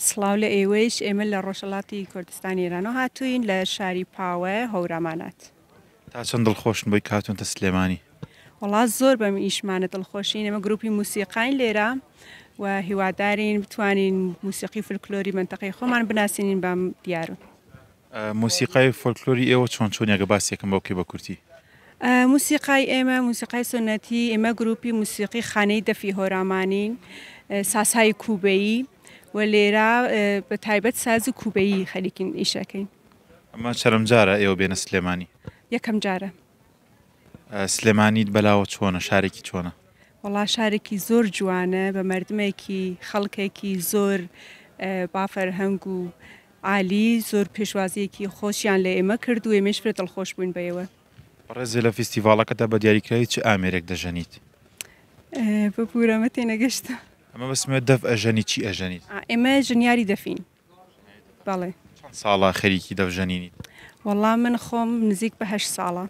سڵاو لە ئێوەیش، ئێمە لە ڕۆژهەڵاتی کوردستانی ئێرانەوە هاتووین لە شاری پاوە هەورامانات. تا چەند دڵخۆشن بۆی کە هاتوونەتە سلێمانی؟ وەڵا زۆر بەم ئیشمانە دڵخۆشین، ئێمە گروپی موسیقاین لێرە و هیوادارین بتوانین موسیقی فولکلۆری مەنتەقەی خۆمان بناسێنین بەم دیار و. مۆسیقای فۆلکلۆری ئێوە چۆن چۆنیە گە باسێکم بۆ بکەی بە کورتی؟ موسیقای ئێمە موسیقای سوننەتی، ئێمە گروپی موسیقی خانەی دەفی هۆرامانین، سازهای کوبەیی و لێرە بە تایبەت سازی کوبەیی خەریکین ئیشەکەین. ئەمە چەرم جارە ئێوە بێنە سلێمانی؟ یەکەم جارە. سلێمانیت بەلاوە چۆنە شارێکی چۆنە؟ وەڵا شارێکی زۆر جوانە بە مەردمێکی خەڵکێکی زۆر با فەرهەنگ و عالی زۆر پێشوازیەکی خۆشیان لە ئێمە کرد و ئێمەش فرە دڵخۆش بووین بە ئێوە. بەڕێزێ لە فیستیڤاڵەکەدا بە دیاریکراوی چ ئامێرێک دەژەنیت؟ ببورە ئەمە تێنەگەشتم. ئەمە بەسمە دەف ئەژەنی چی ئەژەنیت؟ ئێمە ژەنیاری دەفین. بەڵێ. چەند ساڵە خەریکی دەف ژەنینیت؟ وەڵا من خۆم نزیک بە هەشت ساڵە.